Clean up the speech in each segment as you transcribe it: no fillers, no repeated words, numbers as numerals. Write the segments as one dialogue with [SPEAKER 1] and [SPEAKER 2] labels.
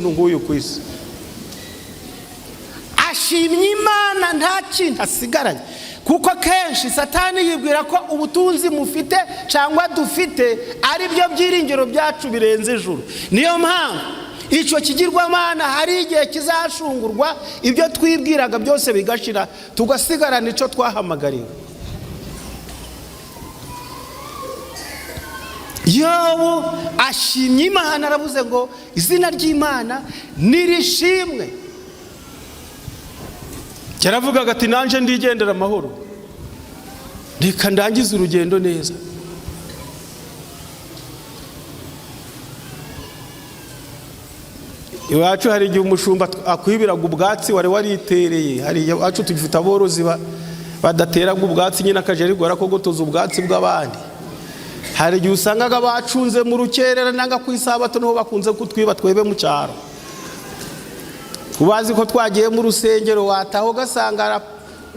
[SPEAKER 1] Nk'uyu ku isi ashimye Imana, nta kintu asigaranye, kuko kenshi Satani yibwira ko ubutunzi mufite cyangwa dufite ari byo byiringiro byacu birenze ijuru. Niyo mpamvu icyo kigirwamana hari igihe kizashungurwa, ibyo twibwiraga byose bigashira, tugasigarana icyo twahamagariwe. Yobu ashimye Imana, aravuze ngo izina ry'Imana nirishimwe. Yaravugaga ati: "Nanjye ndigendera amahoro, reka ndangize urugendo neza." Iwacu hari igihe umushumba akwibiraga ubwatsi wari waritereye. Hari iwacu tugifite aborozi badateraga ubwatsi nyine, akajya arigora kogotoza ubwatsi bw'abandi. Hari igihe usangaga bacunze mu rukerera nanga ku isabato, niho bakunze kutwiba twebe mu cyaro. Ubazi ko twagiye mu rusengero, wataha ugasanga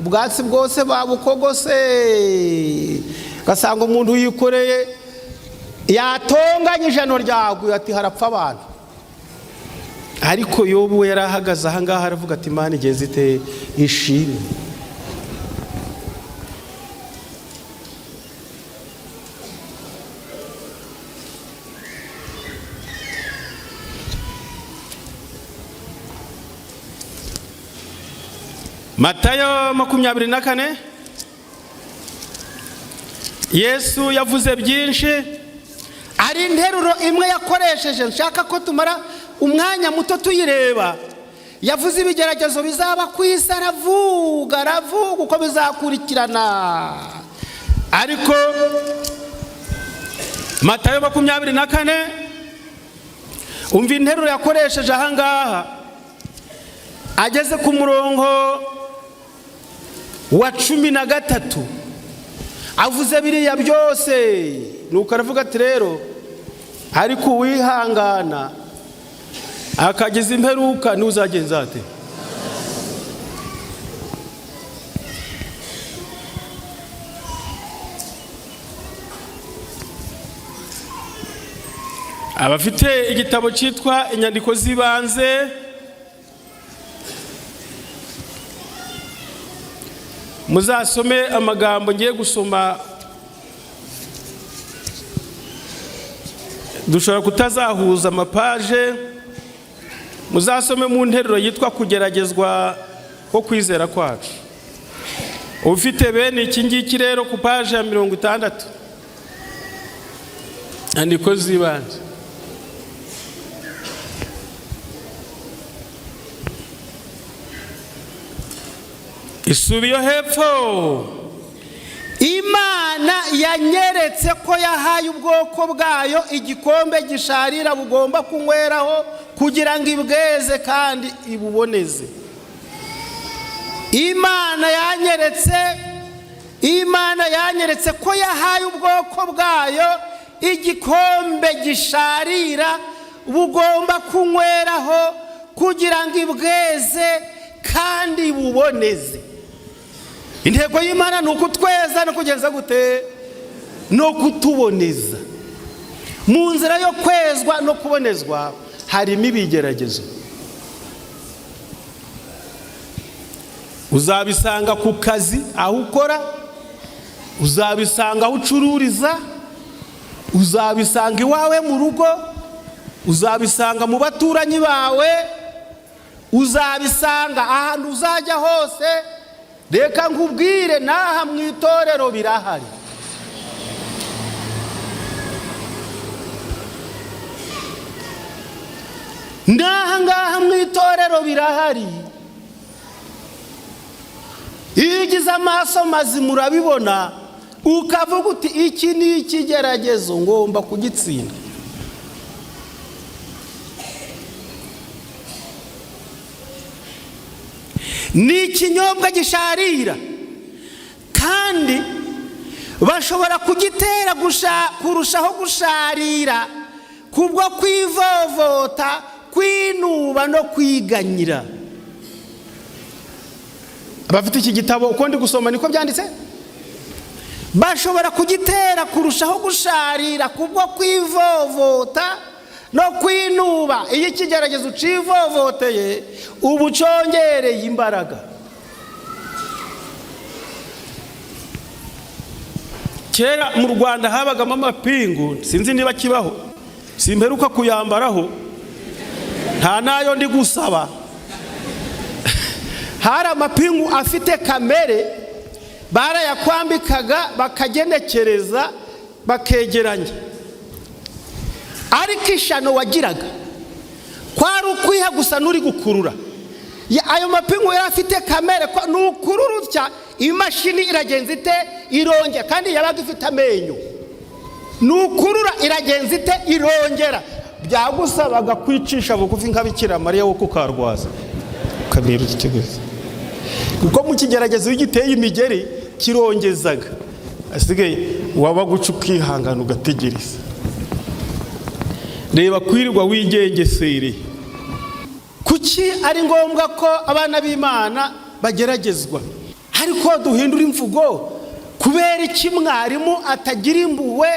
[SPEAKER 1] ubwatsi bwose babukogose, ugasanga umuntu yikoreye yatonganye, ijano ryaguye, ati: "Harapfa abantu." Ariko Yobu we yari ahagaze ahangaha, aravuga ati: "Imana igeze ite? Ishimwe." Matayo 24, Yesu yavuze byinshi, ari interuro imwe yakoresheje nshaka ko tumara umwanya muto tuyireba. Yavuze ibigeragezo bizaba ku isi, aravuga, aravuga uko bizakurikirana. Ariko Matayo 24, umva interuro yakoresheje ahangaha ageze ku murongo wa 13. Avuze biriya byose, nuko aravuga ati: "Rero ariko uwihangana akageza imperuka ntuzagenza ate?" Abafite igitabo cyitwa Inyandiko z'Ibanze, muzasome amagambo ngiye gusoma. Dushobora kutazahuza amapaje. Muzasome mu nteruro yitwa "Kugeragezwa ko kwizera kwacu". Ufite bene iki ngiki rero, ku paje ya 60, Inyandiko z'Ibanze. Isubi yo hepfo. Imana yanyeretse ko yahaye ubwoko bwayo igikombe gisharira bugomba kunyweraho kugira ngo ibweze kandi ibuboneze. Imana yanyeretse, Imana yanyeretse ko yahaye ubwoko bwayo igikombe gisharira bugomba kunyweraho kugira ngo ibweze kandi buboneze. Intego y'Imana ni ukutweza no kugenza gute? No kutuboneza. Mu nzira yo kwezwa no kubonezwa harimo ibigeragezo. Uzabisanga ku kazi aho ukora, uzabisanga aho ucururiza, uzabisanga iwawe mu rugo, uzabisanga mu baturanyi bawe, uzabisanga ahantu uzajya hose. Reka nkubwire, n'aha mu itorero birahari. N'aha ngaha mu itorero birahari. Iyo ugize amaso mazima urabibona, ukavuga uti: "Iki ni ikigeragezo, ngomba kugitsinda." Ni ikinyobwa gisharira, kandi bashobora kugitera kurushaho gusharira kubwo kwivovota, kwinuba no kwiganyira. Abafite iki gitabo, uko ndi gusoma niko byanditse: bashobora kugitera kurushaho gusharira kubwo kwivovota. No kwinuba, iyo ikigeragezo ucivovoteye uba ucongereye imbaraga. Kera mu Rwanda habagamo amapingu, sinzi niba kibaho, simperuka kuyambaraho, nta nayo ndi gusaba. Hari amapingu afite kamere, barayakwambikaga bakagenekereza bakegeranya, ariko ishano wagiraga kwari ukwiha gusa n'uri gukurura. Ayo mapingu yari afite kamere ko nukurura utya imashini iragenza ite? Irongera. Kandi yabaga ifite amenyo, nukurura iragenza ite? Irongera. Byagusabaga kwicisha bugufi nka Bikira Mariya wo kukarwaza ukamira ikiguzi, kuko mu kigeragezo iyo ugiteye imigeri kirongezaga, asigaye waba guca ukihangana ugategereza. Reba kwirirwa wigengesereye. Kuki ari ngombwa ko abana b'Imana bageragezwa? Ariko duhindura imvugo, kubera iki mwarimu atagira impuhwe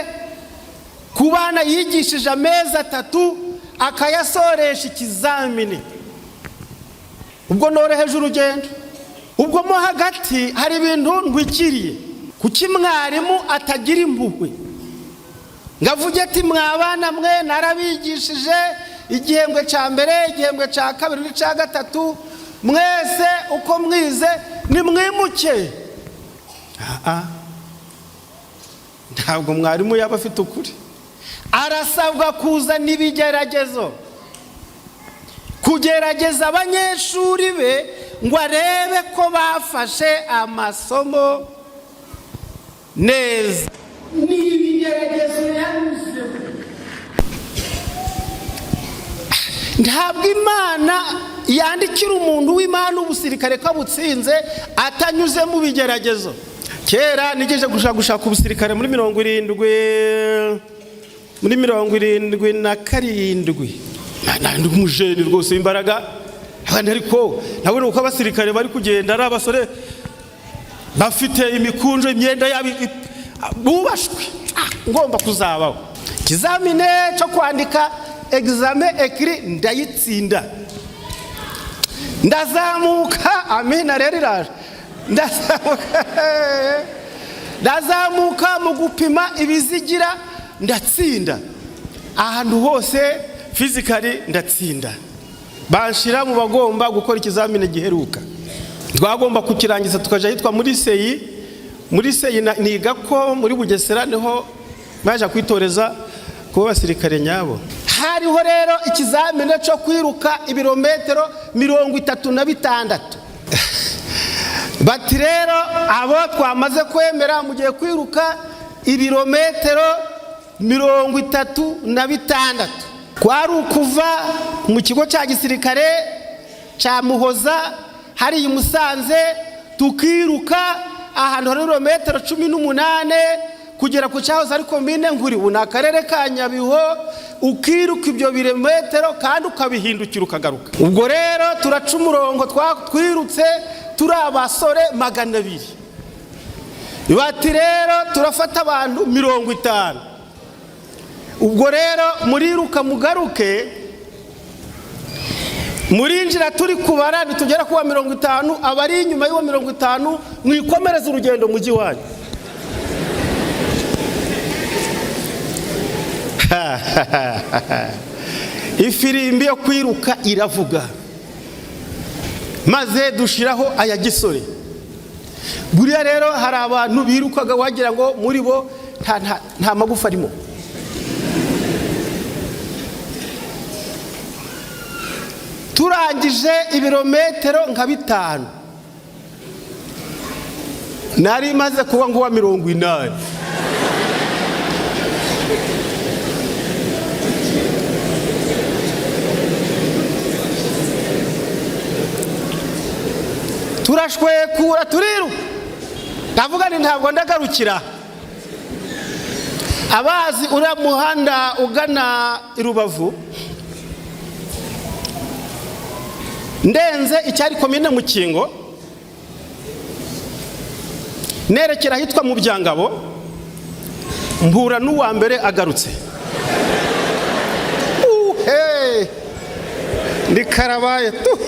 [SPEAKER 1] ku bana yigishije amezi 3 akayasoresha ikizamini? Ubwo noroheje urugendo, ubwo mo hagati hari ibintu ntwikiriye. Kuki mwarimu atagira impuhwe ngavuge ati mwabana mwe narabigishije igihembwe cya mbere, igihembwe cya kabiri n'icya gatatu, mwese uko mwize nimwimuke? Ntabwo mwarimu yaba afite ukuri. Arasabwa kuzana ibigeragezo, kugerageza abanyeshuri be ngo arebe ko bafashe amasomo neza. Ni ibigeragezo yanyuzemo. Ntabwo Imana yandikira umuntu w'Imana ubusirikare ko abutsinze atanyuze mu bigeragezo. Kera nigeje gushaka ubusirikare muri 70, muri 77, ndi umujeni rwose w'imbaraga, ariko nabona uko abasirikare bari kugenda ari abasore bafite imikunjo, imyenda yabo bubashwe, ngomba kuzabaho. Ikizamine cyo kwandika examen écrit ndayitsinda, ndazamuka. Amina rero iraje. Ndazamuka mu gupima ibizigira ndatsinda, ahantu hose physically ndatsinda. Banshira mu bagomba gukora ikizamini giheruka, twagomba kukirangiza tukaja hitwa muri seyi. Muri seyi niga ko muri Bugesera niho baje kwitoreza kuba abasirikare nyabo. Hariho rero ikizamini cyo kwiruka ibirometero 36. Bati rero abo twamaze kwemera mugiye kwiruka ibirometero 36. Kwari ukuva mu kigo cya gisirikare cya Muhoza hari i Musanze, tukiruka ahantu hari ibirometero 18 kugera ku cyahoze ari komine Nkuri, ubu ni akarere ka Nyabihu. Ukiruka ibyo birometero kandi ukabihindukira ukagaruka. Ubwo rero turaca umurongo, twirutse turi abasore 200. Bati rero turafata abantu 50. Ubwo rero muriruka mugaruke, murinjira turi kubara, nitugera kuwa 50, abari inyuma y'uwo 50 mwikomereze urugendo mujyi wanyu. Ifirimbi yo kwiruka iravuga, maze dushiraho aya gisore. Buriya rero hari abantu birukaga wagira ngo muri bo nta magufa arimo. Turangije ibirometero nka 5, nari maze kuba nguwa 80. Turashwekura turiruka, ndavuga nti ntabwo ndagarukira. Abazi uriya muhanda ugana i Rubavu, ndenze icyari komine Mukingo nerekera ahitwa mu Byangabo, mpura n'uwa mbere agarutse. Ndi karabaye tu.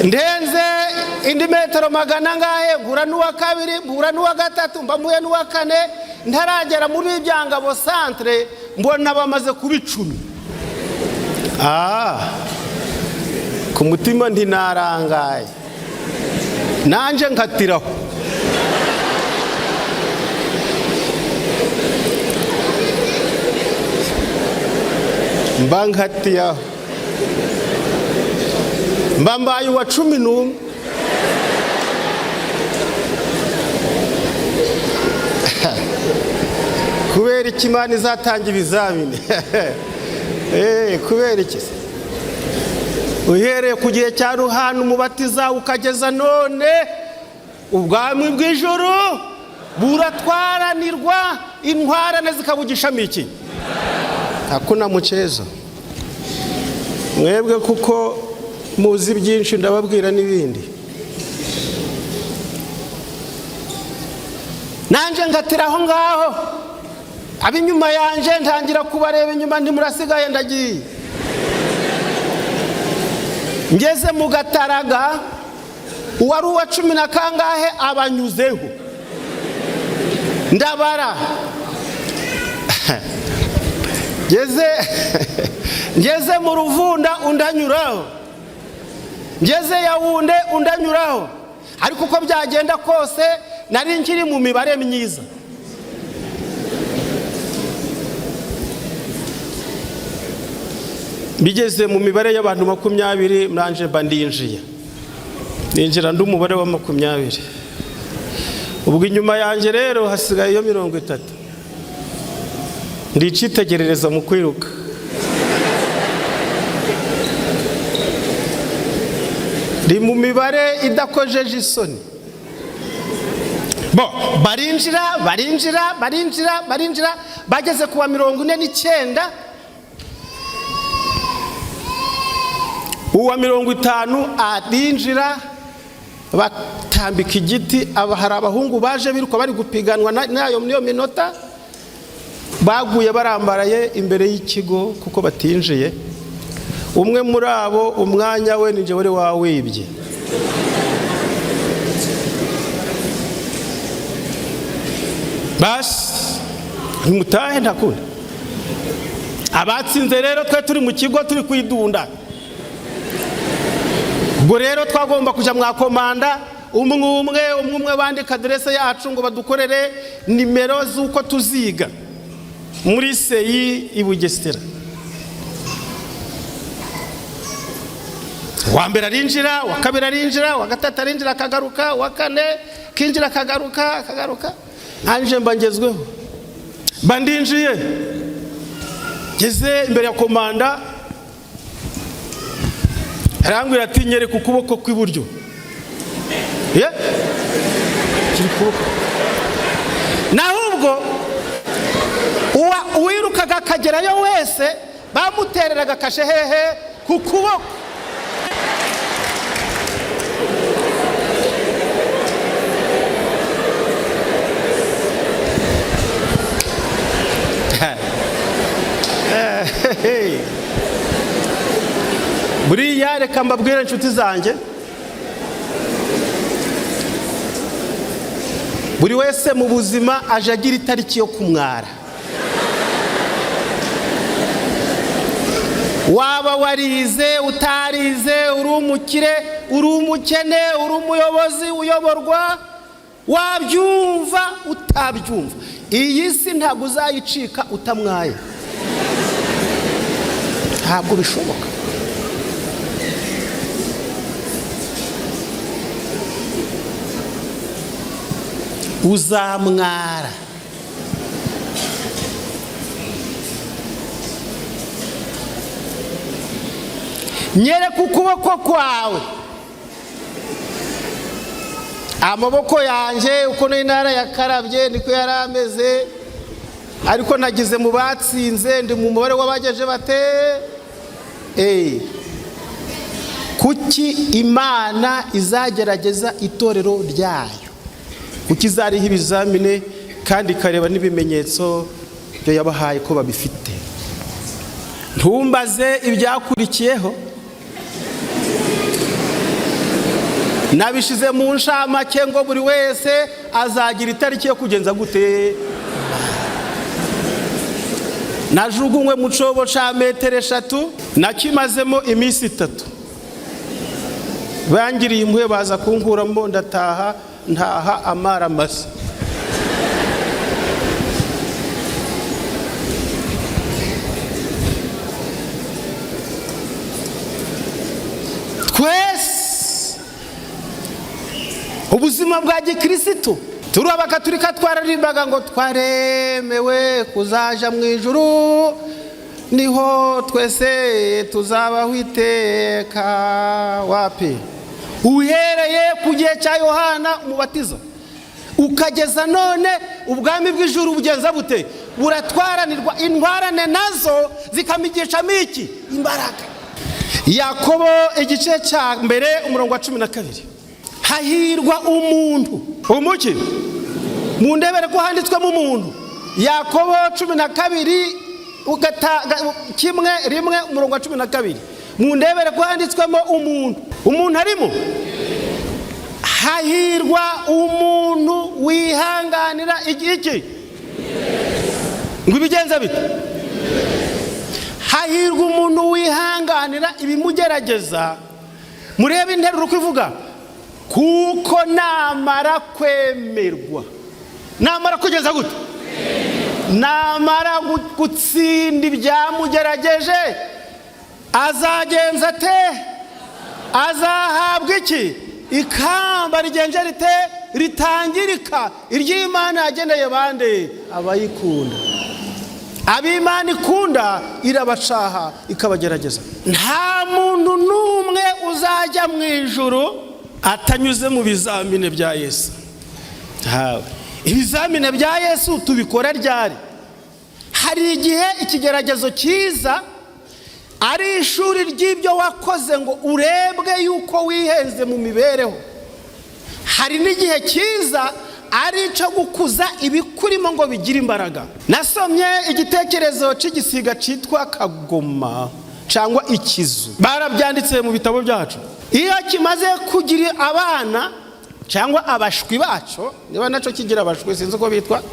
[SPEAKER 1] Ndenze indi metero magana angahe, mpura n'uwa kabiri, mpura n'uwa gatatu, mba mpuye n'uwa kane. Ntaragera muri Byangabo centre, mbona bamaze kuba 10. Ku mutima ntinarangaye, nanjye nkatiraho. Mba nkatiyaho, mba mbaye uwa 11. Kubera iki Imana izatanga ibizamini? Kubera iki? Uhereye ku gihe cya Ruhana umubatiza ukageza none, ubwami bw'ijuru buratwaranirwa, intwarane zikabugishamo iki? Hakuna muchezo. Mwebwe kuko muzi byinshi, ndababwira n'ibindi. Nanjye ngatira aho ngaho, ab'inyuma yanjye ntangira kubareba inyuma, ntimurasigaye, ndagiye. Ngeze mu Gataraga, uwari uwa 10 na kangahe abanyuzeho, ndabara. Ngeze mu Ruvunda undanyuraho, ngeze Yawunde undanyuraho. Ariko uko byagenda kose nari nkiri mu mibare myiza. Bigeze mu mibare y'abantu 20, muranje mba ndinjiye, ninjira ndi umubare wa 20. Ubwo inyuma yanjye rero hasigaye iyo 30. Ndicitegerereza mu kwiruka. Ndi mu mibare idakojeje isoni. Bo barinjira, barinjira, barinjira, barinjira, bageze kuwa 49. Uwa 50 arinjira, batambika igiti. Hari abahungu baje biruka bari gupiganwa nayo niyo minota, baguye barambaraye imbere y'ikigo kuko batinjiye. Umwe muri abo umwanya we ni wari wawibye. Basi ntimutahe, ntakunda. Abatsinze rero twe turi mu kigo turi kwidunda. Ubwo rero twagomba kujya mwakomanda umwe umwe umwe umwe, bandika aderese yacu ngo badukorere nimero z'uko tuziga muri seyi i Bugesera. Uwa mbere arinjira, uwa kabiri arinjira, uwa gatatu arinjira akagaruka, uwa kane kinjira akagaruka, akagaruka. Nanje mba ngezweho, mba ndinjiye, ngeze imbere ya komanda, arambwira ati nyereka ukuboko kw'iburyo. Kiri kuboko. Naho ubwo uwirukaga akagerayo wese bamutereraga kashe hehe ku kuboko. Buriya reka mbabwire inshuti zanjye, buri wese mu buzima aje agira itariki yo kumwara. Waba warize, utarize, uri umukire, uri umukene, uri umuyobozi uyoborwa, wabyumva utabyumva, iyi si ntabwo uzayicika utamwaye, ntabwo bishoboka. Uzamwara. Nyereka ukuboko kwawe. Amaboko yanjye uko n'intara yakarabye niko yari ameze, ariko nagize mu batsinze, ndi mu mubare w'abageje bate. Kuki Imana izagerageza itorero ryayo? Kuki izariho ibizamini kandi ikareba n'ibimenyetso Ibyo yabahaye ko babifite. Ntumbaze ibyakurikiyeho, nabishize mu nshamake ngo buri wese azagira itariki yo kugenza gute. Najugunywe mu cyobo cya metero 3, nakimazemo iminsi 3. Bangiriye impuhwe baza kunkuramo, ndataha, ntaha amara masa. Twese ubuzima bwa gikirisitu turi abakaturika, twararimbaga ngo twaremewe kuzaja mu ijuru, niho twese tuzabaho iteka. Wapi, uhereye ku gihe cya Yohana Umubatiza ukageza none, ubwami bw'ijuru bugenza bute? Buratwaranirwa, intwarane nazo zikamigishamo iki? Imbaraga. Yakobo igice cya 1 umurongo wa 12: hahirwa umuntu umuki. Mundebere ko handitswemo umuntu. Yakobo 12 1 1 umurongo wa 12, mundebere ko handitswemo umuntu. Umuntu arimo. Hahirwa umuntu wihanganira iki? Ngo ibigenza bite? Hahirwa umuntu wihanganira ibimugerageza. Murebe interuro uko ivuga: kuko namara kwemerwa, namara kugeza gute? Namara gutsinda ibyamugerageje, azagenza ate? Azahabwa iki? Ikamba rigenje rite? Ritangirika, iry'Imana yageneye bande? Abayikunda. Ab'Imana ikunda irabacaha, ikabagerageza. Nta muntu n'umwe uzajya mu ijuru atanyuze mu bizamini bya Yesu. Ibizamini bya Yesu tubikora ryari? Hari igihe ikigeragezo cyiza ari ishuri ry'ibyo wakoze ngo urebwe yuko wihenze mu mibereho. Hari n'igihe cyiza ari icyo gukuza ibikurimo ngo bigire imbaraga. Nasomye igitekerezo cy'igisiga cyitwa kagoma cyangwa ikizu, barabyanditse mu bitabo byacu. Iyo kimaze kugira abana cyangwa abashwi bacu, niba nacyo kigira abashwi sinzi uko bitwa,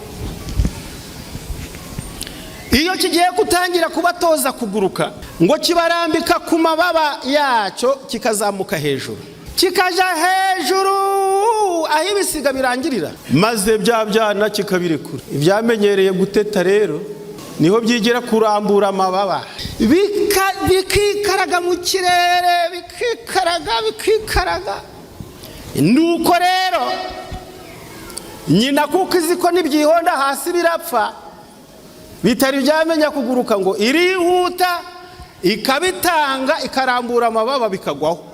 [SPEAKER 1] iyo kigiye gutangira kubatoza kuguruka, ngo kibarambika ku mababa yacyo, kikazamuka hejuru, kikajya hejuru aho ibisiga birangirira, maze bya byana kikabirekura. Ibyamenyereye guteta rero niho byigira kurambura amababa, bikikaraga mu kirere, bikikaraga bikikaraga. Nuko rero nyina, kuko izi ko nibyihonda hasi birapfa, bitari byamenya kuguruka, ngo irihuta ikabitanga, ikarambura amababa, bikagwaho.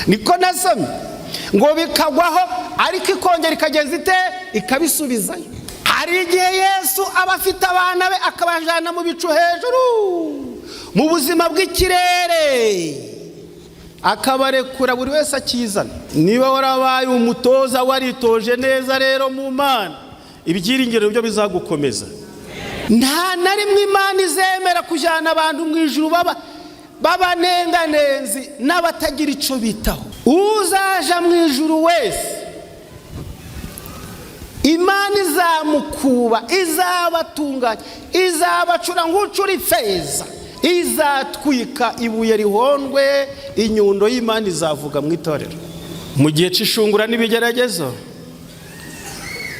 [SPEAKER 1] Niko nasomye, ngo bikagwaho, ariko ikongera ikagenza ite? Ikabisubizayo. Hari igihe Yesu aba afite abana be, akabajyana mu bicu hejuru mu buzima bw'ikirere, akabarekura buri wese akizana. Niba warabaye umutoza, waritoje neza rero mu Mana, ibyiringiro byo bizagukomeza. Nta na rimwe Imana izemera kujyana abantu mu ijuru b'abanenganenzi n'abatagira icyo bitaho. Uzaja mu ijuru wese, Imana izamukuba, izabatunganya, izabacura nk'ucura ifeza, izatwika ibuye rihondwe, inyundo y'Imana izavuga mu itorero. Mu gihe cy'ishungura n'ibigeragezo,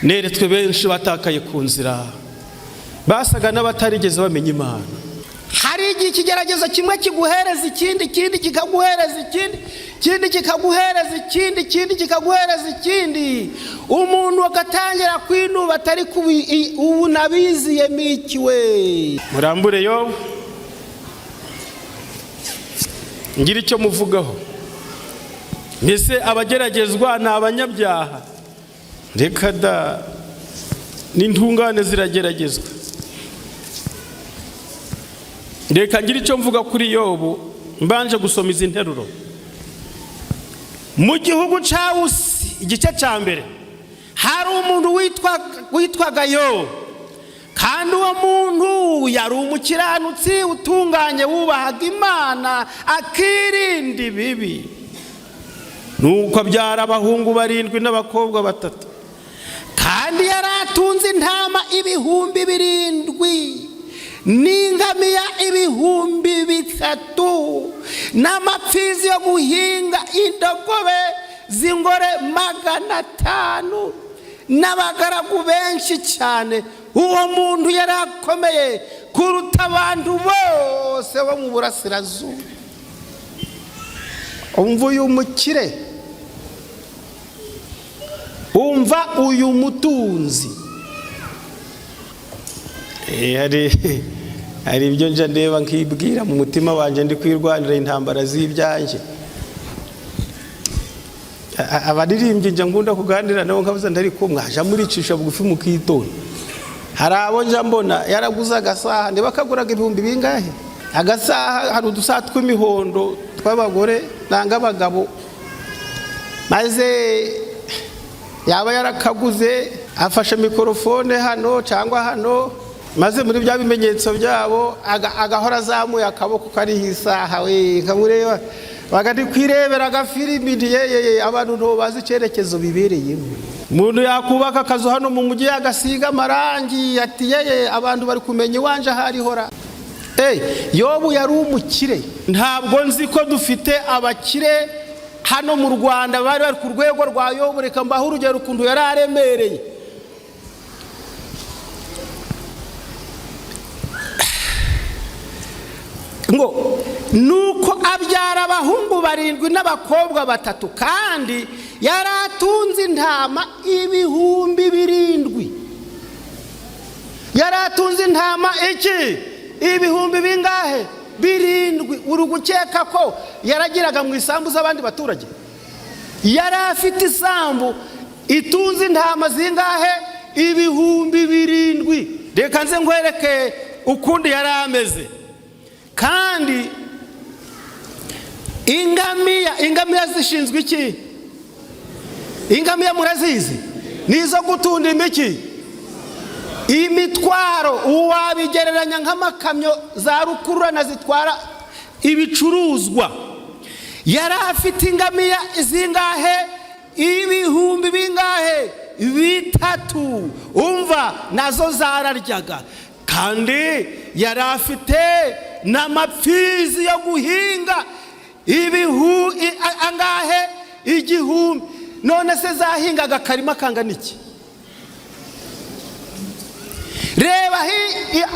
[SPEAKER 1] neretswe benshi batakaye ku nzira, basaga n'abatarigeze bamenya Imana. Hari igihe ikigeragezo kimwe kiguhereza ikindi, ikindi kikaguhereza ikindi, ikindi kikaguhereza ikindi, ikindi kikaguhereza ikindi, umuntu agatangira kwinuba, atari ubu nabiziye mikiwe. Murambure Yobu, ngira icyo muvugaho. Mbese abageragezwa ni abanyabyaha? Reka da, n'intungane zirageragezwa. Reka ngira icyo mvuga kuri Yobu, mbanje gusoma izi nteruro. Mu gihugu cya Usi, igice cya 1, hari Hari umuntu witwaga Yobu, kandi uwo muntu yari umukiranutsi utunganye, wubahaga Imana, akirinda ibibi. Nuko abyara abahungu barindwi n'abakobwa batatu, kandi yari atunze intama 7000 n'ingamiya 3000 n'amapfizi yo guhinga, indogobe z'ingore 500 n'abagaragu benshi cyane. Uwo muntu yari akomeye kuruta abantu bose bo mu burasirazuba. Umva uyu mukire, umva uyu mutunzi. Hari ibyo njya ndeba nkibwira mu mutima wanjye, ndi kwirwanira intambara z'ibyanjye. Abaririmbyi njya nkunda kuganira nabo, nkabuza ndari ko mwaja muricisha bugufi mukitonda. Hari abo njya mbona yaraguze agasaha, niba kaguraga ibihumbi bingahe agasaha. Hari udusaha tw'imihondo tw'abagore nanga abagabo, maze yaba yarakaguze, afashe mikorofone hano cyangwa hano, maze muri bya bimenyetso byabo agahora azamuye akaboko kariho isaha. We nkamureba bagari kwirebera agafilimi, yeyeye, abantu ntibazi icyerekezo bibereyemo. Umuntu yakubaka akazu hano mu mujyi, agasiga amarangi, ati: "Yeye, abantu bari kumenya iwanje aho arihora." Yobu yari umukire. Ntabwo nzi ko dufite abakire hano mu Rwanda bari bari ku rwego rwa Yobu. Reka mbahe urugero ukuntu yari aremereye. Ngo nuko abyara abahungu barindwi n'abakobwa batatu, kandi yari atunze intama 7000. Yari atunze intama iki? Ibihumbi bingahe? 7. Uri gukeka ko yaragiraga mu isambu z'abandi baturage? Yari afite isambu itunze intama zingahe? 7000. Reka nze nkwereke ukundi yari ameze. Kandi ingamiya, ingamiya zishinzwe iki? Ingamiya murazizi, ni izo gutunda imiki? Imitwaro. Wabigereranya nk'amakamyo za rukururana zitwara ibicuruzwa. Yari afite ingamiya zingahe? Ibihumbi bingahe? 3. Umva, nazo zararyaga. Kandi yari afite n'amapfizi yo guhinga ibihu angahe? 1000. None se zahingaga akarima kangana iki? Reba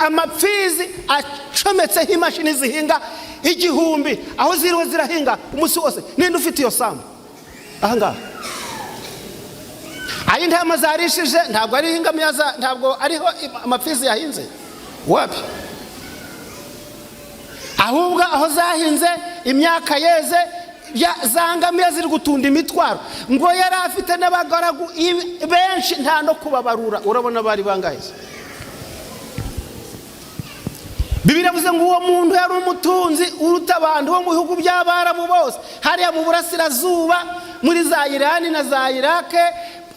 [SPEAKER 1] amapfizi acometseho imashini zihinga 1000, aho ziriwe zirahinga umunsi wose. Ninde ufite iyo sambu ahangaha? Aho intama zarishije ntabwo ari ingamiya, ntabwo ariho amapfizi yahinze, wapi. Ahubwo aho zahinze, imyaka yeze, za ngamiya ziri gutunda imitwaro. Ngo yari afite n'abagaragu benshi, nta no kubabarura. Urabona bari bangahe? Bibiliya ivuze ngo uwo muntu yari umutunzi uruta abantu bo mu bihugu by'Abarabu bose. Hariya mu burasirazuba, muri za Irani na za Irake,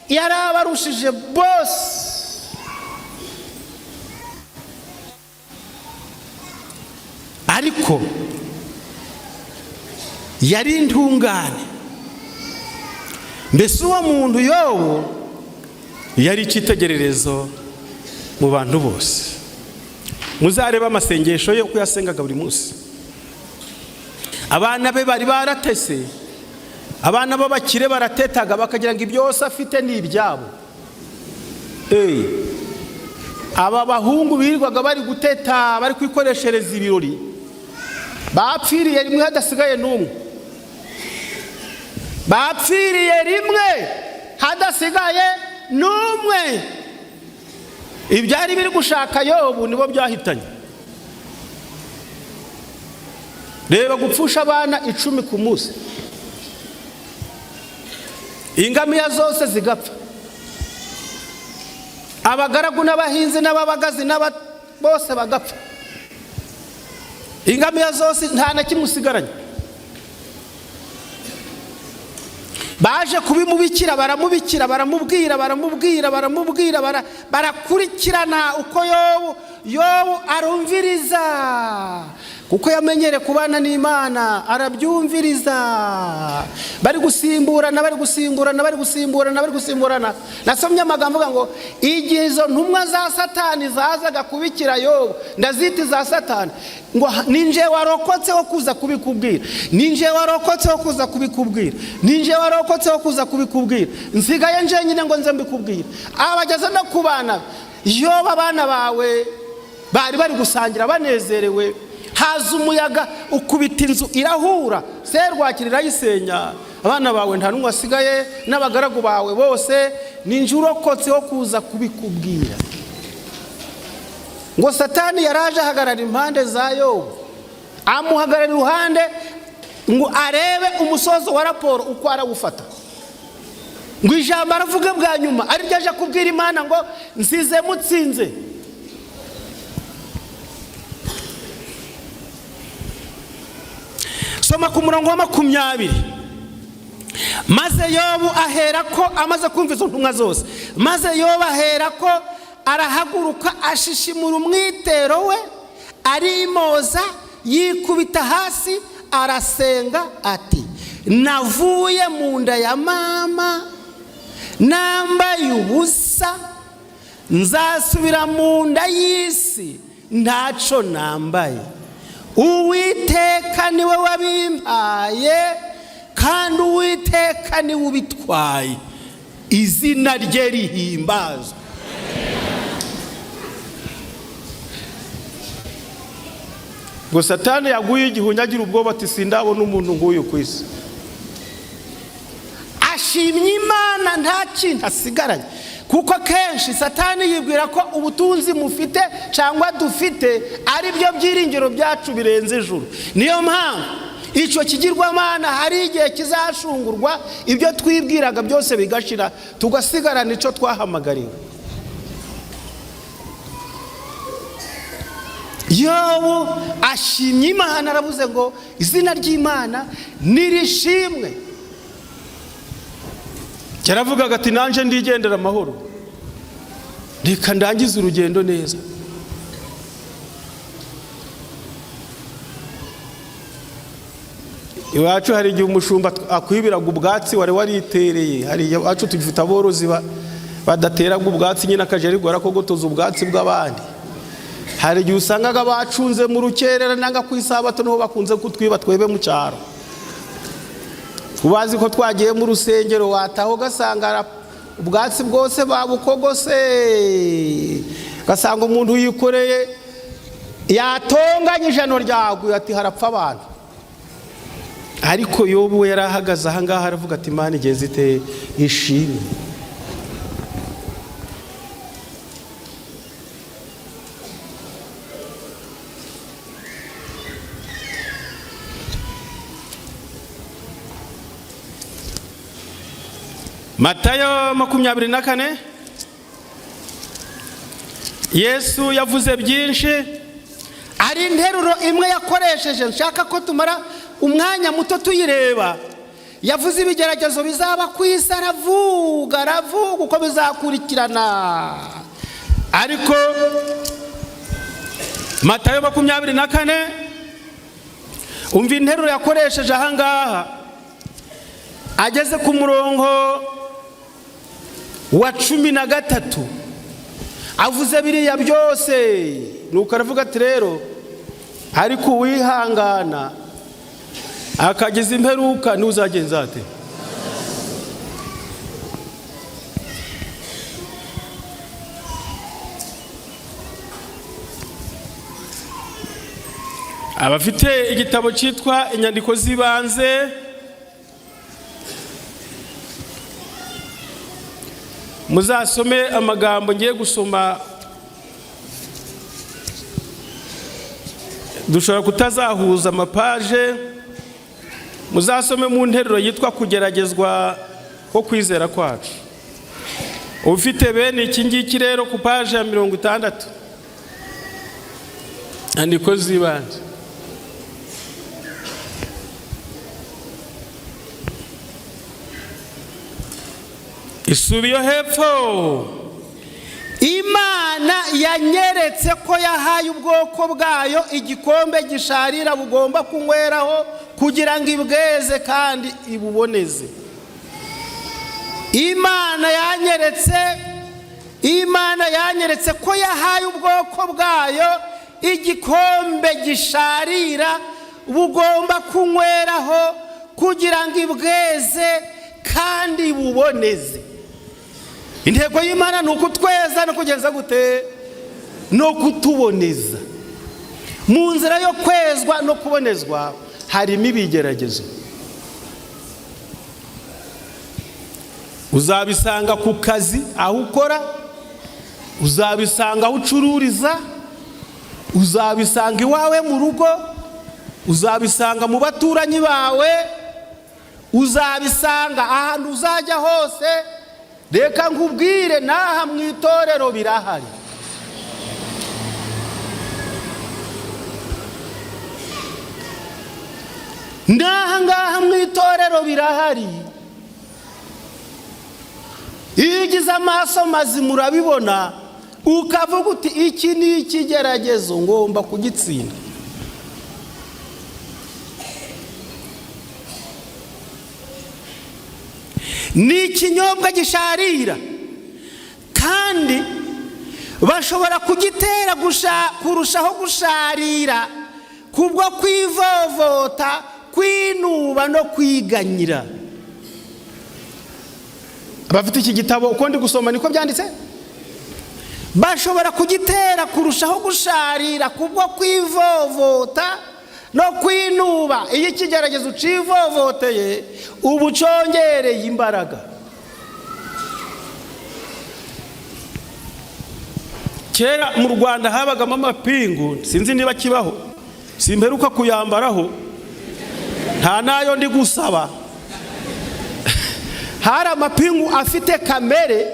[SPEAKER 1] yari abarushije bose. Ariko yari intungane. Mbese uwo muntu Yobu yari icyitegererezo mu bantu bose. Muzarebe amasengesho ye, uko yasengaga buri munsi. Abana be bari baratese. Abana b'abakire baratetaga, bakagira ngo ibyose afite ni ibyabo. Aba bahungu birirwaga bari guteta, bari kwikoreshereza ibirori, bapfiriye rimwe hadasigaye n'umwe. Bapfiriye rimwe hadasigaye n'umwe. Ibyari biri gushaka Yobu nibo byahitanye. Reba gupfusha abana 10 ku munsi, ingamiya zose zigapfa, abagaragu n'abahinzi n'ababagazi bose bagapfa, ingamiya zose nta na kimwe usigaranye. Baje kubimubikira, baramubikira, baramubwira, baramubwira, baramubwira, barakurikirana uko Yobu arumviriza, kuko yamenyere kubana n'Imana, arabyumviriza. Bari gusimburana, bari gusimburana, bari gusimburana, bari gusimburana. Nasomye amagambo avuga ngo igihe izo ntumwa za Satani zazaga kubikira Yobu, ndazita za Satani, ngo ninje warokotse wo kuza kubikubwira, ninje warokotse wo kuza kubikubwira, ninje warokotse wo kuza kubikubwira, nsigaye nje nyine ngo nze mbikubwira. Abageze no kubana Yobu, abana bawe bari bari gusangira banezerewe, haza umuyaga ukubita inzu irahura, serwakira irayisenya, abana bawe nta n'umwe asigaye n'abagaragu bawe bose, ninje urokotse wo kuza kubikubwira. Ngo Satani yaraje ahagarara impande za Yobu, amuhagarara iruhande ngo arebe umusozo wa raporo uko arawufata. Ngo ijambo aravuga bwa nyuma ari ryo aje kubwira Imana ngo nsize mutsinze. Soma ku murongo wa 20. Maze Yobu ahera ko amaze kumva izo ntumwa zose, maze Yobu ahera ko arahaguruka, ashishimura umwitero we, arimoza, yikubita hasi, arasenga ati: navuye mu nda ya mama nambaye ubusa, nzasubira mu nda y'isi ntaco nambaye. Uwiteka niwe wabimpaye, kandi Uwiteka niwe ubitwaye, izina rye rihimbazwe. Ngo Satani yaguye igihunya agira ubwoba ati sindabona umuntu nk'uyu ku isi. Ashimye Imana nta kintu asigaranye, kuko kenshi Satani yibwira ko ubutunzi mufite cyangwa dufite ari byo byiringiro byacu birenze ijuru. Niyo mpamvu icyo kigirwamana hari igihe kizashungurwa, ibyo twibwiraga byose bigashira, tugasigarana icyo twahamagariwe. Yobu ashimye Imana, aravuze ngo izina ry'Imana nirishimwe. Yaravugaga ati nanje ndigendera amahoro, reka ndangize urugendo neza. Iwacu hari igihe umushumba akwibiraga ubwatsi wari waritereye. Hari iwacu tugifite aborozi badateraga ubwatsi nyine, akaje arigora ko gotoza ubwatsi bw'abandi. Hari igihe usangaga bacunze mu rukerera nanga ku isabato, niho bakunze kutwiba twebe mu cyaro. Ubazi ko twagiye mu rusengero, wataho ugasanga ubwatsi bwose babukogose, ugasanga umuntu yikoreye yatonganye ijano ryaguye ati harapfa abantu. Ariko Yobu we yari ahagaze aha ngaha aravuga ati Imana igeze ite ishimwe. Matayo 24, Yesu yavuze byinshi, ari interuro imwe yakoresheje nshaka ko tumara umwanya muto tuyireba. Yavuze ibigeragezo bizaba ku isi, aravuga, aravuga uko bizakurikirana. Ariko Matayo 24, umva interuro yakoresheje aha ngaha ageze ku murongo wa 13, avuze biriya byose, nuko aravuga ati rero ariko uwihangana akageza imperuka ntuzagenza ate? Abafite igitabo cyitwa inyandiko z'ibanze, muzasome amagambo ngiye gusoma, dushobora kutazahuza amapaje. Muzasome mu nteruro yitwa kugeragezwa ko kwizera kwacu. Ufite bene iki ngiki rero ku paje ya 60, inyandiko z'ibanze.
[SPEAKER 2] Isubi yo hepfo.
[SPEAKER 1] Imana yanyeretse ko yahaye ubwoko bwayo igikombe gisharira bugomba kunyweraho kugira ngo ibweze kandi ibuboneze. Imana yanyeretse ko yahaye ubwoko bwayo igikombe gisharira bugomba kunyweraho kugira ngo ibweze kandi buboneze. Intego y'Imana ni ukutweza no kugenza gute? No kutuboneza. Mu nzira yo kwezwa no kubonezwa harimo ibigeragezo. Uzabisanga ku kazi aho ukora, uzabisanga aho ucururiza, uzabisanga iwawe mu rugo, uzabisanga mu baturanyi bawe, uzabisanga ahantu uzajya hose. Reka nkubwire, n'aha mu itorero birahari. N'aha ngaha mu itorero birahari. Iyo ugize amaso mazima urabibona, ukavuga uti: "Iki ni ikigeragezo, ngomba kugitsinda." Ni ikinyobwa gisharira, kandi bashobora kugitera kurushaho gusharira kubwo kwivovota, kwinuba no kwiganyira. Abafite iki gitabo, uko ndi gusoma niko byanditse: bashobora kugitera kurushaho gusharira kubwo kwivovota no kwinuba. Iyo ikigeragezo ucivovoteye, uba ucongereye imbaraga. Kera mu Rwanda habagamo amapingu, sinzi niba kibaho, simperuka kuyambaraho, nta n'ayo ndi gusaba. Hari amapingu afite kamere,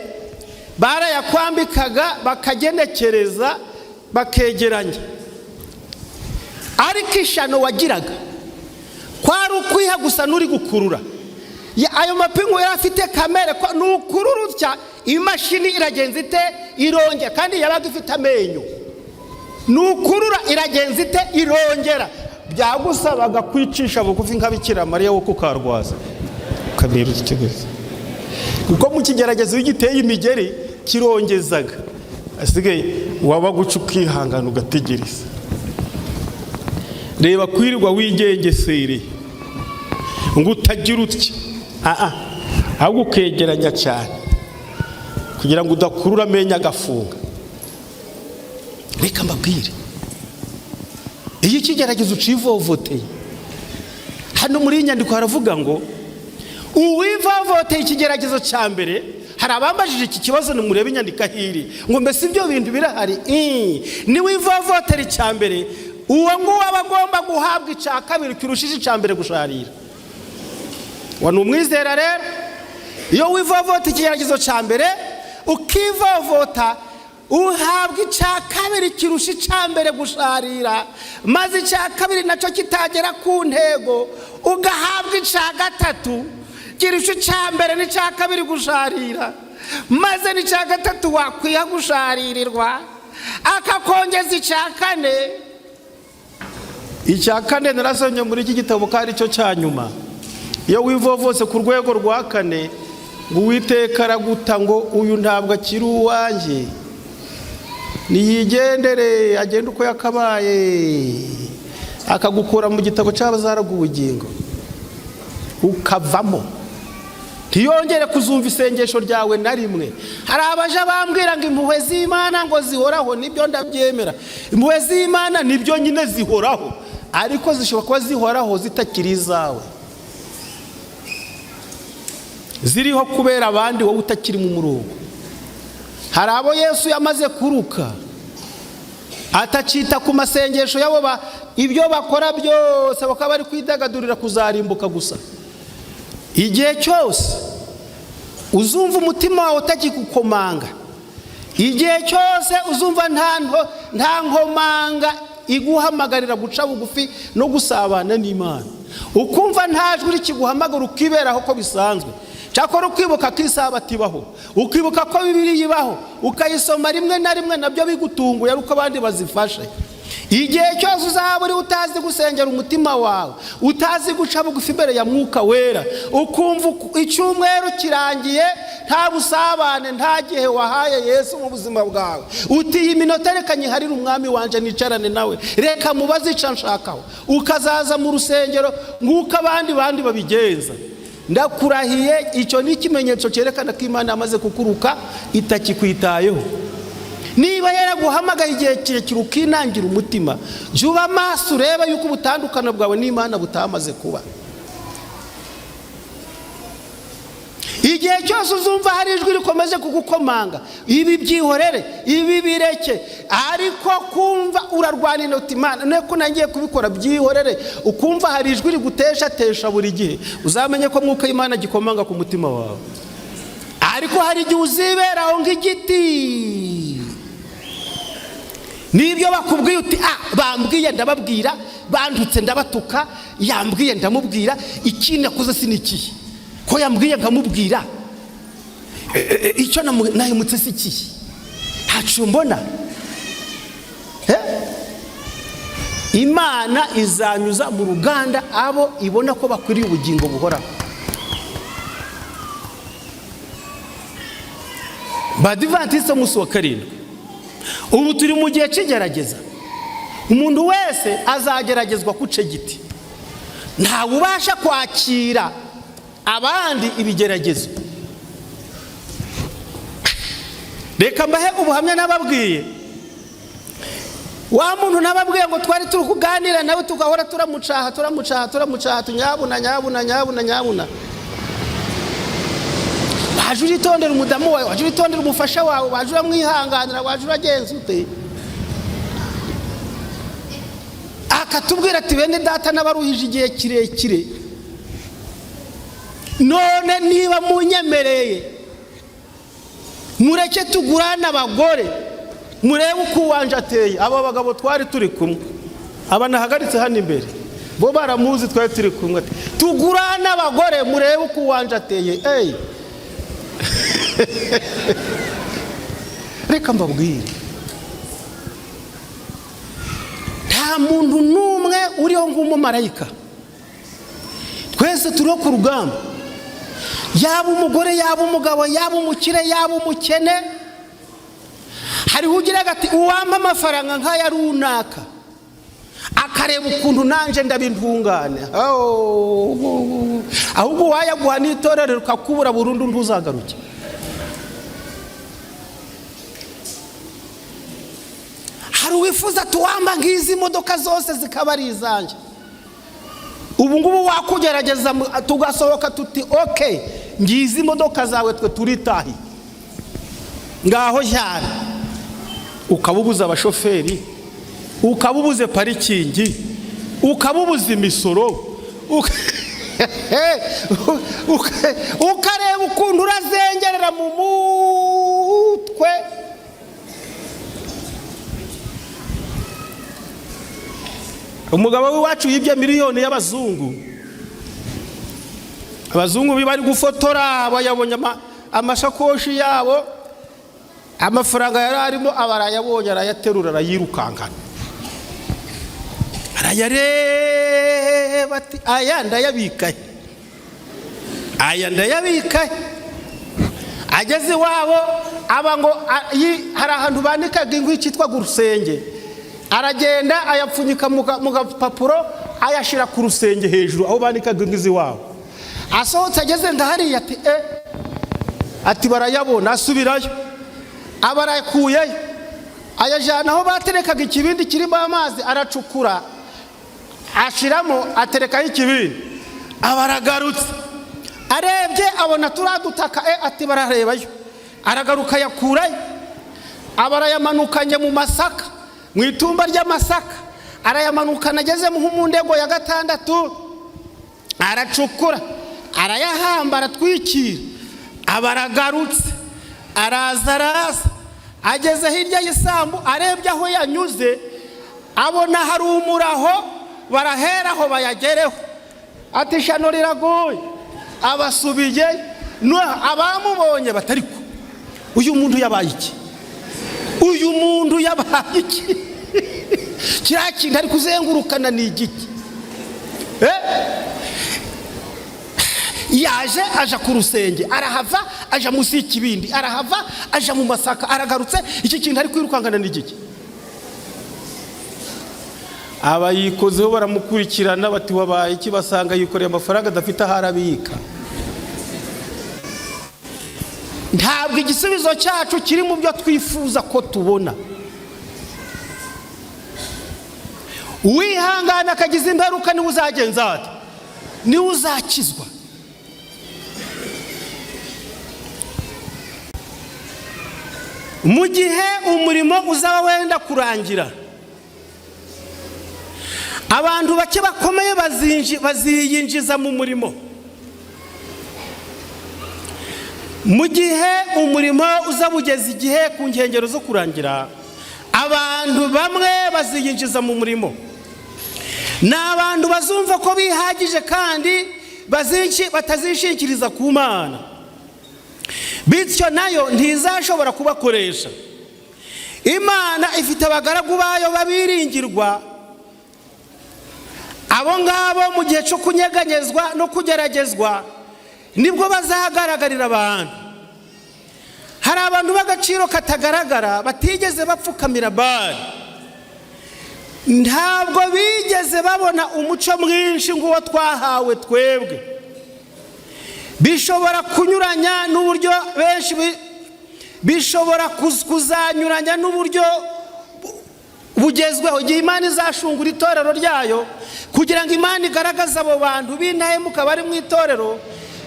[SPEAKER 1] barayakwambikaga bakagenekereza, bakegeranya. Ariko ishano wagiraga kwari ukwiha gusa n'uri gukurura. Ayo mapingu yari afite kamere ko nukurura utya, imashini iragenza ite? Irongera. Kandi yabaga ifite amenyo. Nukurura iragenza ite? Irongera. Byagusabaga kwicisha bugufi nka Bikira Mariya wo kukarwaza, ukamera ikiguzi, kuko mu kigeragezo iyo ugiteye imigeri kirongezaga. Asigaye waba guca ukihangana, ugategereza. Reba, kwirirwa wigengesereye ngo utagira utya, aha ahubwo ukegeranya cyane kugira ngo udakurura amenyo agafunga. Reka mbabwire, iyo ikigeragezo ucivovoteye, hano muri iyi nyandiko haravuga ngo uwivovoteye ikigeragezo cya mbere. Hari abambajije iki kibazo, nimurebe inyandiko aho iri, ngo: "Mbese ibyo bintu birahari?" Niwivovotera icya mbere, uwo nguwo aba agomba guhabwa icya kabiri kirushije icya mbere gusharira. Wa ni umwizera rero, iyo wivovota ikigeragezo cya mbere, ukivovota, uhabwa icya kabiri kirusha icya mbere gusharira, maze icya kabiri nacyo kitagera ku ntego, ugahabwa icya gatatu kirusha icya mbere n'icya kabiri gusharira, maze n'icya gatatu wakwiha gusharirirwa, akakongeza icya kane. Icya kane narasomye muri iki gitabo ko ari cyo cya nyuma. Iyo wivovose ku rwego rwa kane, ngo Uwiteka araguta, ngo uyu ntabwo akiri uwanjye, niyigendere, agende uko yakabaye, akagukura mu gitabo cy'abazaraga ubugingo, ukavamo, ntiyongere kuzumva isengesho ryawe na rimwe. Hari abaje bambwira ngo impuhwe z'Imana ngo zihoraho. Nibyo, ndabyemera, impuhwe z'Imana nibyo nyine zihoraho, ariko zishobora kuba zihoraho zitakiri izawe, ziriho kubera abandi, wowe utakiri mu murongo. Hari abo Yesu yamaze kuruka, atacita ku masengesho yabo, ibyo bakora byose bakaba bari kwidagadurira kuzarimbuka gusa. Igihe cyose uzumva umutima wawe utakigukomanga, igihe cyose uzumva nta nkomanga iguhamagarira guca bugufi no gusabana n'Imana, ukumva nta jwi rikiguhamagara, ukiberaho ko bisanzwe. Cyakora ukibuka ko isabato ibaho, ukibuka ko Bibiliya ibaho, ukayisoma rimwe na rimwe, nabyo bigutunguye ari uko abandi bazifashe. Igihe cyose uzaba uri utazi gusengera umutima wawe, utazi guca bugufi imbere ya Mwuka Wera, ukumva icyumweru kirangiye nta busabane, nta gihe wahaye Yesu mu buzima bwawe, uti: "Iyi minota reka nyiharire Umwami wanje, nicarane nawe, reka mubaze icyo nshakaho," ukazaza mu rusengero nk'uko abandi bandi babigenza, ndakurahiye, icyo ni ikimenyetso cyerekana ko Imana yamaze kukuruka, itakikwitayeho. Niba yaraguhamagaye igihe kirekire ukinangira umutima, jya uba amaso urebe yuko ubutandukano bwawe n'Imana butamaze kuba. Igihe cyose uzumva hari ijwi rikomeje kugukomanga, ibi byihorere, ibi bireke, ariko kumva urarwana inoti, Imana niko nagiye kubikora, byihorere, ukumva hari ijwi riguteshatesha buri gihe, uzamenye ko Mwuka w'Imana agikomanga ku mutima wawe. Ariko hari igihe uziberaho nk'igiti, n'ibyo bakubwiye uti: "Ah, bambwiye ndababwira, bandutse ndabatuka, yambwiye ndamubwira, ikindi nakoze si n'ikihe? Ko yambwiye nkamubwira, icyo nahemutse si ikihe? Ntaco mbona." Imana izanyuza mu ruganda abo ibona ko bakwiriye ubugingo buhoraho. Badivantiste umunsi wa karindwi, ubu turi mu gihe cy'igerageza. Umuntu wese azageragezwa kuce giti, ntawe ubasha kwakira abandi ibigeragezo. Reka mbahe ubuhamya nababwiye. Wa muntu nababwiye ngo twari turi kuganira nawe, tugahora turamucaha, turamucaha, turamucaha, tunyabuna, nyabuna, nyabuna, nyabuna, waje uritondera umudamu wawe, waje uritondera umufasha wawe, waje uramwihanganira, waje uragenza ute? Akatubwira ati: "Bene data, n'abaruhije igihe kirekire, none niba munyemereye, mureke tugurane abagore, murebe uko uwanje ateye." Aba bagabo twari turi kumwe, aba nahagaritse hano imbere, bo baramuzi, twari turi kumwe. Ati: "Tugurane abagore, murebe uko uwanje ateye." Eyi, reka mbabwire, nta muntu n'umwe uriho nk'umumarayika. Twese turiho ku rugamba, yaba umugore, yaba umugabo, yaba umukire, yaba umukene. Hariho ugira ati: "Uwampa amafaranga nk'aya runaka, akareba ukuntu nanjye ndabintungane." Ahubwo uwayaguha n'itorero rikakubura burundu, ntuzagaruke. Hari uwifuza ati: "Uwampa nk'izi modoka zose zikaba ari izanjye." Ubu ngubu wakugerageza, tugasohoka tuti: "Okay, ngizi imodoka zawe, twe turitahi, ngaho cyane." Ukaba ubuze abashoferi, ukaba ubuze parikingi, ukaba ubuze imisoro, ukareba ukuntu urazengerera mu mutwe. Umugabo w'iwacu yibye miliyoni y'abazungu. Abazungu bari gufotora, bayabonye amashakoshi yabo, amafaranga yari arimo aba arayabonye, arayaterura, arayirukankana, arayareba ati: "Aya ndayabikahe? Aya ndayabikahe?" Ageze iwabo, aba ngo hari ahantu banikaga inkwi cyitwaga urusenge, aragenda ayapfunyika mu gapapuro, ayashyira ku rusenge hejuru aho banikaga inkwi z'iwabo. Asohotse ageze ndahariya, ati: "E," ati: "Barayabona." Asubirayo, aba arayakuyeyo, ayajyana aho baterekaga ikibindi kirimo amazi, aracukura, ashiramo, aterekaho ikibindi. Aba aragarutse, arebye abona turiya dutaka, e, ati: "Bararebayo." Aragaruka, ayakurayo, aba arayamanukanye mu masaka, mu itumba ry'amasaka arayamanukana. Ageze nko mu ndego ya gatandatu, aracukura, arayahamba, aratwikira. Aba aragarutse, araza, araza, ageze hirya y'isambu, arebye aho yanyuze, abona hari umuraho, baraheraho bayagereho, ati: "Ishano riraguye." Abasubiye. Abamubonye batariko, uyu muntu yabaye iki? Uyu muntu yabaye iki? Kiriya kintu ari kuzengurukana ni igiki? Yaje aja ku rusenge, arahava aja munsi y'ikibindi, arahava aja mu masaka, aragarutse. Iki kintu ari kwirukankana ni igiki? Abayikozeho baramukurikirana bati wabaye iki? Basanga yikoreye amafaranga adafite aho arabika. Ntabwo igisubizo cyacu kiri mu byo twifuza ko tubona. Uwihangana akagiza imperuka niwe uzagenza ate? Niwe uzakizwa. Mu gihe umurimo uzaba wenda kurangira, abantu bake bakomeye baziyinjiza mu murimo. Mu gihe umurimo uzaba ugeze igihe ku nkengero zo kurangira, abantu bamwe baziyinjiza mu murimo. Ni abantu bazumva ko bihagije kandi batazishingikiriza ku Mana, bityo nayo ntizashobora kubakoresha. Imana ifite abagaragu bayo babiringirwa. Abo ngabo mu gihe cyo kunyeganyezwa no kugeragezwa nibwo bazagaragarira abantu. Hari abantu b'agaciro katagaragara batigeze bapfukamira Bali, ntabwo bigeze babona umuco mwinshi nk'uwo twahawe twebwe. Bishobora kunyuranya n'uburyo benshi, bishobora kuzanyuranya n'uburyo bugezweho. Igihe Imana izashungura itorero ryayo kugira ngo Imana igaragaze abo bantu b'indahemuka bari mu itorero,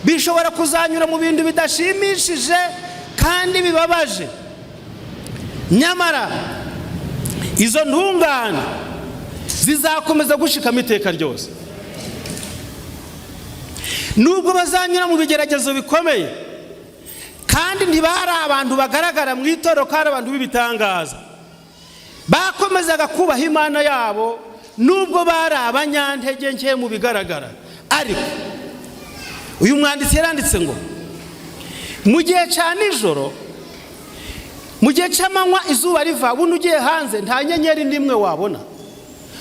[SPEAKER 1] bishobora kuzanyura mu bintu bidashimishije kandi bibabaje. Nyamara izo ntungane zizakomeza gushikama iteka ryose, nubwo bazanyura mu bigeragezo bikomeye. Kandi ntibari abantu bagaragara mu itorero ko ari abantu b'ibitangaza. Bakomezaga kubaha Imana yabo nubwo bari abanyantege nke mu bigaragara. Ariko uyu mwanditsi yaranditse ngo mu gihe cya nijoro, mu gihe cy'amanywa izuba riva, buno ugiye hanze nta nyenyeri n'imwe wabona.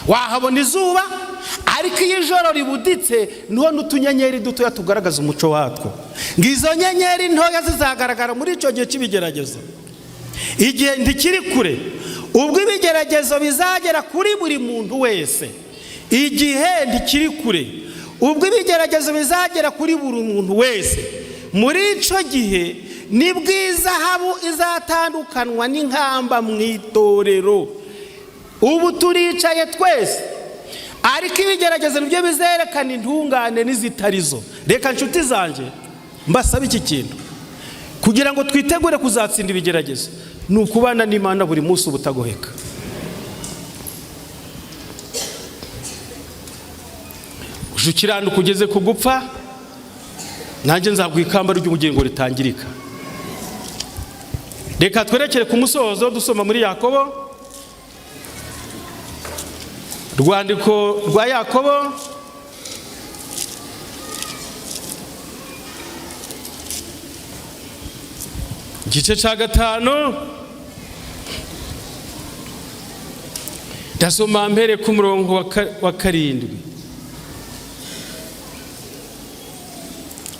[SPEAKER 1] Wahabona izuba, ariko iyo ijoro ribuditse niho n'utunyenyeri dutoya tugaragaza umuco watwo. Ngo izo nyenyeri ntoya zizagaragara muri icyo gihe cy'ibigeragezo. Igihe ntikiri kure ubwo ibigeragezo bizagera kuri buri muntu wese. Igihe ntikiri kure ubwo ibigeragezo bizagera kuri buri muntu wese. Muri icyo gihe nibwo izahabu izatandukanwa n'inkamba mu itorero. Ubu turicaye twese, ariko ibigeragezo nibyo bizerekana intungane n'izitarizo. Reka nshuti zanjye mbasabe iki kintu kugira ngo twitegure kuzatsinda ibigeragezo: ni ukubana n'Imana buri munsi ubutagoheka. Uje ukiranuka ugeze ku gupfa, nanjye nzaguha ikamba ry'ubugingo ritangirika. Reka twerekere ku musozo dusoma muri Yakobo, rwandiko rwa Yakobo, igice cya 5. Ndasoma mbere ku murongo wa 7.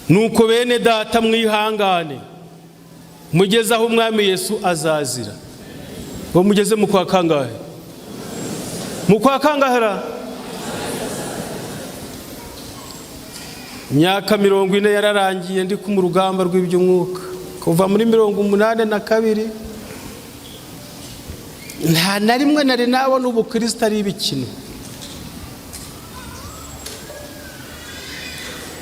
[SPEAKER 1] Nuko bene data, mwihangane mugeze aho Umwami Yesu azazira. Ngo mugeze mu kwa kangahe? Mu kwa kangahe ra? Imyaka 40 yararangiye ndi ku rugamba rw'iby'umwuka, kuva muri 82. Nta na rimwe nari nabona ubukristo ari ibikino.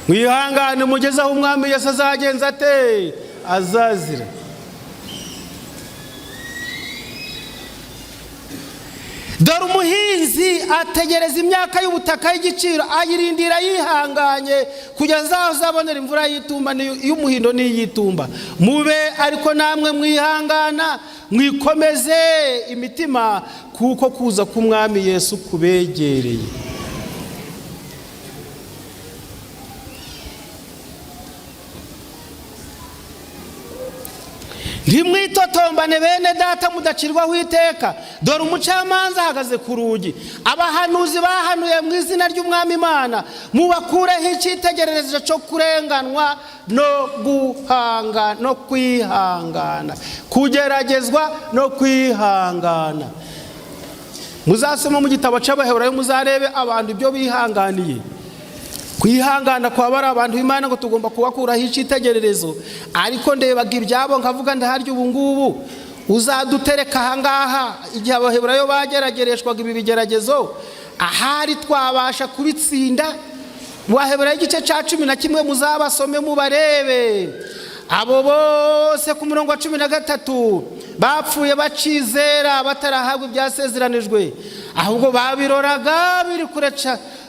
[SPEAKER 1] Mwihangane mugeze aho Umwami Yesu azagenza ate? Azazira. Dore umuhinzi ategereza imyaka y'ubutaka y'igiciro, ayirindira yihanganye kugeza aho azabonera imvura y'itumba y'umuhindo n'iy'itumba. Mube ariko namwe mwihangana, mwikomeze imitima, kuko kuza k'Umwami Yesu kubegereye. Ntimwitotombane bene data, mudacirwaho iteka. Dore umucamanza ahagaze ku rugi. Abahanuzi bahanuye mu izina ry'Umwami Imana, mubakureho icyitegererezo cyo kurenganwa no guhanga no kwihangana, kugeragezwa no kwihangana. Muzasoma mu gitabo cy'Abaheburayo, muzarebe abantu ibyo bihanganiye. Kwihangana kwa bari abantu b'Imana ngo tugomba kubakuraho icyitegererezo. Ariko ndebaga ibyabo nkavuga, ndaharya ubu ngubu uzadutereka ahangaha igihe Abaheburayo bageragereshwaga ibi bigeragezo, ahari twabasha kubitsinda. Waheburayo igice cya 11, muzabasome mubarebe abo bose. Ku murongo wa 13, bapfuye bacizera, batarahabwa ibyasezeranijwe, ahubwo babiroraga biri kure,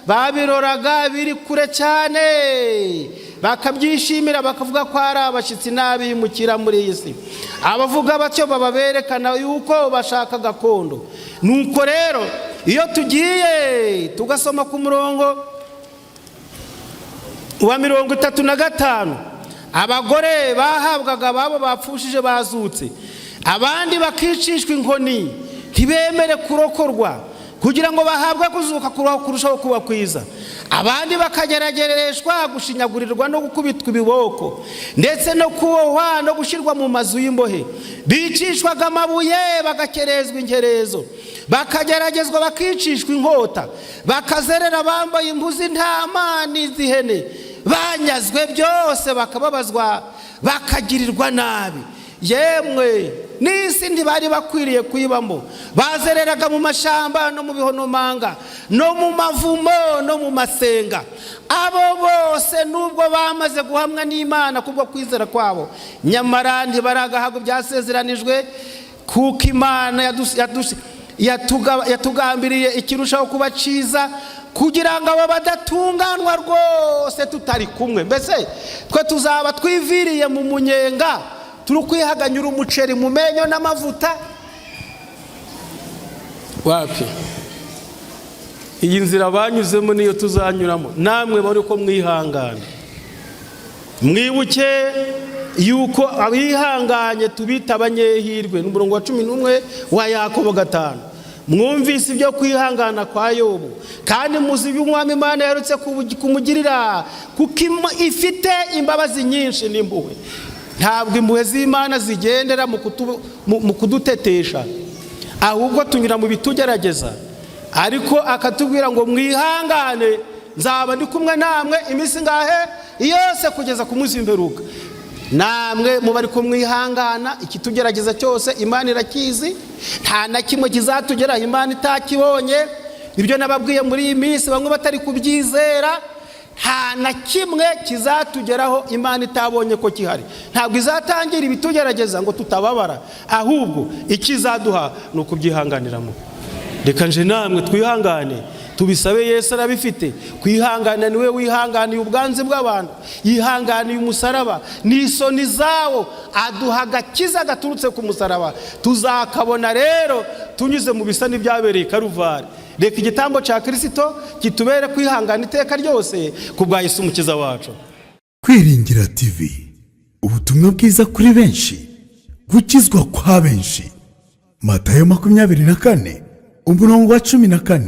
[SPEAKER 1] babiroraga biri kure cyane, bakabyishimira, bakavuga ko ari abashyitsi n'abimukira muri iyi si. Abavuga batyo baba berekana yuko bashaka gakondo. Nuko rero iyo tugiye tugasoma ku murongo wa 35, abagore bahabwaga ababo bapfushije bazutse, abandi bakicishwa inkoni ntibemere kurokorwa, kugira ngo bahabwe kuzuka kurushaho kuba kwiza. Abandi bakageragereshwa gushinyagurirwa no gukubitwa ibiboko, ndetse no kubohwa no gushyirwa mu mazu y'imbohe. Bicishwaga amabuye, bagakerezwa inkerezo, bakageragezwa, bakicishwa inkota, bakazerera bambaye impu z'intama n'iz'ihene, banyazwe byose, bakababazwa, bakagirirwa nabi, yemwe n'isi ntibari bakwiriye kuyibamo. Bazereraga mu mashyamba no mu bihonomanga no mu mavumo no mu masenga. Abo bose, nubwo bamaze guhamwa n'Imana kubwo kwizera kwabo, nyamara ntibaragahabwa ibyasezeranijwe, kuko Imana yatugambiriye ikirushaho kuba cyiza, kugira ngo abo badatunganwa rwose tutari kumwe. Mbese twe tuzaba twiviriye mu munyenga, turi kwihaganyura umuceri mu menyo n'amavuta? Wapi! Iyi nzira banyuzemo niyo tuzanyuramo. Namwe bari uko mwihangana, mwibuke yuko abihanganye tubita abanyehirwe. Ni umurongo wa 11 wa Yakobo 5. Mwumvise ibyo kwihangana kwa Yobu, kandi muzi ibyo Umwami Imana yaherutse kumugirira, kuko ifite imbabazi nyinshi n'impuhwe. Ntabwo impuhwe z'Imana zigendera mu kudutetesha, ahubwo tunyura mu bitugerageza, ariko akatubwira ngo: "Mwihangane, nzaba ndi kumwe namwe iminsi ngahe yose kugeza ku munsi w'imperuka." Namwe muba ariko mwihangana. Ikitugerageza cyose Imana irakizi, nta na kimwe kizatugeraho Imana itakibonye. Ibyo nababwiye muri iyi minsi bamwe batari kubyizera, nta na kimwe kizatugeraho Imana itabonye ko gihari. Ntabwo izatangira ibitugerageza ngo tutababara, ahubwo ikizaduha ni ukubyihanganiramo. Reka nje namwe twihangane, tubisabe Yesu, arabifite. Kwihangana, niwe wihanganiye ubwanzi bw'abantu, yihanganiye umusaraba n'isoni zawo, aduha agakiza gaturutse ku musaraba. Tuzakabona rero tunyuze mu bisa n'ibyabereye i Karuvari. Reka igitambo cya Kirisito kitubere kwihangana iteka ryose ku bwa Yesu Umukiza wacu.
[SPEAKER 3] Kwiringira TV, ubutumwa bwiza kuri benshi, gukizwa kwa benshi. Matayo 24 umurongo wa 14.